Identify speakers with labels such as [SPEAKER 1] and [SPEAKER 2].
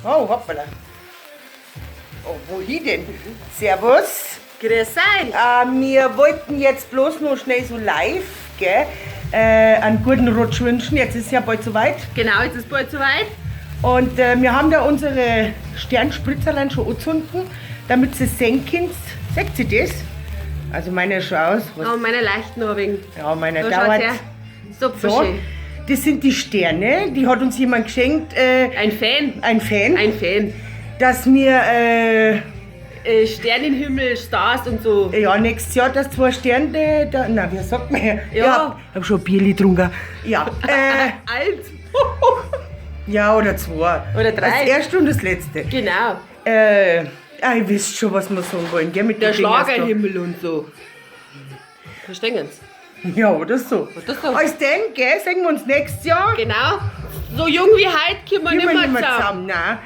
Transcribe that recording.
[SPEAKER 1] Oh, hoppala. Oh, wohin denn? Servus.
[SPEAKER 2] Grüß euch.
[SPEAKER 1] Wir wollten jetzt bloß noch schnell so live, gell, einen guten Rutsch wünschen. Jetzt ist ja bald soweit.
[SPEAKER 2] Genau, jetzt ist bald soweit.
[SPEAKER 1] Und wir haben da unsere Sternspritzerlein schon angezündet, damit sie sehen könnt. Seht ihr das? Also meine ist schon aus. Was,
[SPEAKER 2] Oh, meine leichten noch ein wenig.
[SPEAKER 1] ja, meine
[SPEAKER 2] Da schaut's
[SPEAKER 1] dauert.
[SPEAKER 2] her. Super
[SPEAKER 1] So,
[SPEAKER 2] schön.
[SPEAKER 1] das sind die Sterne, die hat uns jemand geschenkt,
[SPEAKER 2] Ein Fan.
[SPEAKER 1] ein Fan,
[SPEAKER 2] Ein Fan.
[SPEAKER 1] dass wir
[SPEAKER 2] Sternenhimmel, Stars und so.
[SPEAKER 1] ja, nächstes Jahr, dass zwei Sterne, da, na, wie sagt man?
[SPEAKER 2] Ja.
[SPEAKER 1] Ich hab schon ein Bierli getrunken. Ja,
[SPEAKER 2] Eins.
[SPEAKER 1] ja, oder zwei.
[SPEAKER 2] Oder drei.
[SPEAKER 1] Das erste und das letzte.
[SPEAKER 2] Genau.
[SPEAKER 1] Ihr wisst schon, was wir sagen wollen, gell? Mit
[SPEAKER 2] Der
[SPEAKER 1] den Dingers da.
[SPEAKER 2] Schlagerhimmel und so. Verstehen Sie?
[SPEAKER 1] Ja, oder so.
[SPEAKER 2] Oder so.
[SPEAKER 1] Als denn, gell, sehen wir uns nächstes Jahr.
[SPEAKER 2] Genau. So jung wie heute kommen wir
[SPEAKER 1] Kommen wir
[SPEAKER 2] nicht mehr
[SPEAKER 1] nimmer
[SPEAKER 2] zusammen.
[SPEAKER 1] zusammen, nein.